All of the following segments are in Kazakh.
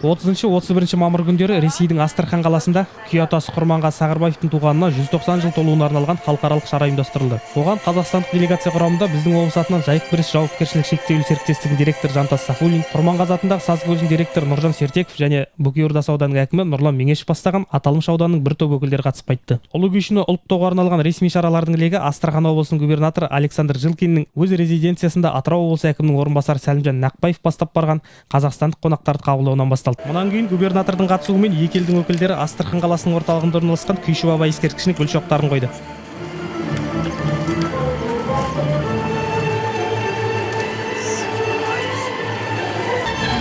30-31 мамыр күндері Ресейдің Астрахань қаласында күй атасы Құрманғазы Сағырбаевтың туғанына 190 жыл толуына арналған халықаралық шара ұйымдастырылды. Оған қазақстандық делегация құрамында біздің облыс атынан Жайық Брис жауапкершілігі шектеулі серіктестігінің директоры Жантас Сафуллин, Құрманғазы атындағы саз колледжінің директоры Нұржан Сертеков және Бөкей Ордасы ауданының әкімі Нұрлан Меңешев бастаған аталмыш ауданның бір топ өкілдері қатысып қайтты. Ұлы күйшіні ұлықтауға арналған ресми шаралардың легі Астрахань облысының губернаторы Александр Жилкиннің өз резиденциясында Атырау облысы әкімінің орынбасары Сәлімжан Нақпаев бастап барған қазақстандық қонақтарды қабылдауынан басталды. Мұнан кейін губернатордың қатысуымен екі елдің өкілдері Астрахань қаласының орталығында орналасқан Күйші баба ескерткішіне гүл шоқтарын қойды.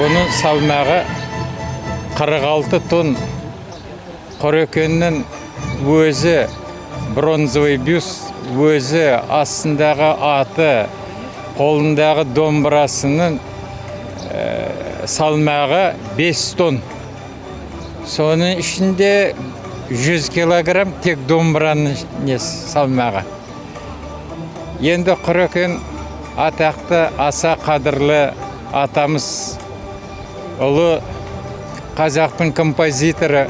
Бұның салмағы 46 тонн. Құрекеңнің өзі бронзовый бюст, өзі астындағы аты, қолындағы домбырасының салмағы 5 тонн. Соның ішінде 100 килограмм тек домбыраның несі салмағы. Енді Құрекең атақты, аса қадірлі атамыз, ұлы қазақтың композиторы.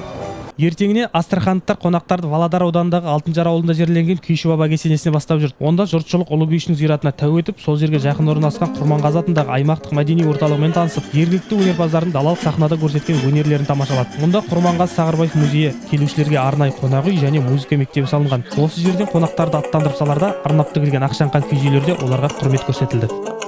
Ертеңіне астрахандықтар қонақтарды Володар ауданындағы Алтынжар ауылында жерленген Күйші баба кесенесіне бастап жүрді. Онда жұртшылық ұлы күйшінің зиратына тәу етіп, сол жерге жақын орналасқан Құрманғазы атындағы аймақтық мәдени орталығымен танысып, жергілікті өнерпаздардың далалық сахнада көрсеткен өнерлерін тамашалады. Мұнда Құрманғазы Сағырбаев музейі, келушілерге арнайы қонақ үй және музыка мектебі салынған. Осы жерден қонақтарды аттандырып саларда арнап тігілген ақшаңқан киіз үйлерде оларға құрмет көрсетілді.